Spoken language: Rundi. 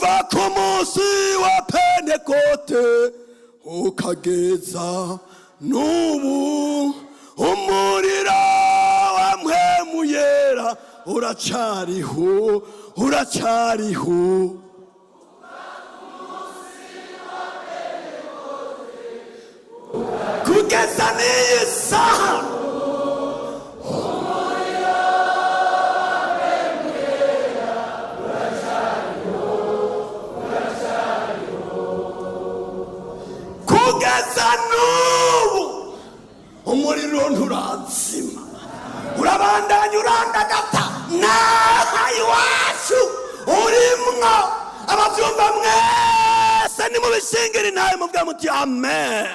Kuva ku munsi wa Pentekote ukageza n'ubu, umuriro wa Mpwemu Yera uracariho, uracariho. Kugeza n'iyi saha. Kugeza n'ubu umuriro nturazima, urabandanya urandagata. N'aha iwacu urimwo. Ababyumva mwese nimubishingire, nawe muvuga muti amen.